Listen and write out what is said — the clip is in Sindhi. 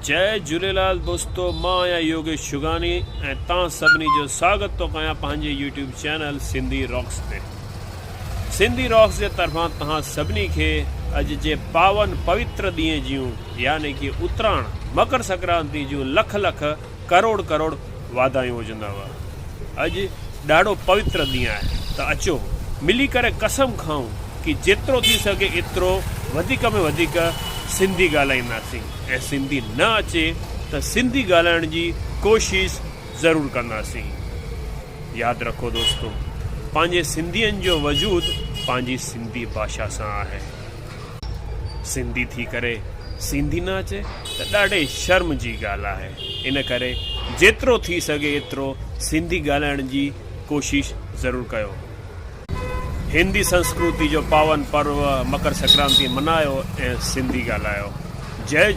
جئي جهوليلال دوستو مان آهيان يوگيش شگاني ۽ توهان سڀني جو سواگت ٿو ڪيان پنهنجي يوٽيوب چينل سنڌي راڪس تي. سنڌي راڪس جي طرفان توهان سڀني کي اڄ جي پاون پوتر ڏينهن جون يعني ڪي اتراڻ مڪر سنڪرانتي جون لک لک ڪروڙ ڪروڙ واڌايون هجندؤ. اڄ ڏاڍو پوتر ڏينهن آهي ته اچو ملي ڪري قسم کائون ڪي جيترو ٿي سگهي ايترو وڌيڪ ۾ وڌيڪ سنڌي ڳالهائينداسين ۽ سنڌي نه اچي ته سنڌي ڳالهائڻ جي ڪوشش ضرور ڪنداسين. ياد رکو دوستو پنهنجي سنڌين جو وجود پنهنجي سنڌي ڀاشا سان آهي. سنڌي ٿي ڪري سنڌي نه اچي ته ڏاڍي شرم جي ڳالهه آهي ان ڪري جيترو ٿي سگهي ايترو سنڌي ڳالهائڻ جي ڪوشش ضرور ڪيو. هندي سنسڪرتي جو پاون پرو مڪر سنڪرانتي منايو ۽ سنڌي ڳالهايو. جئي.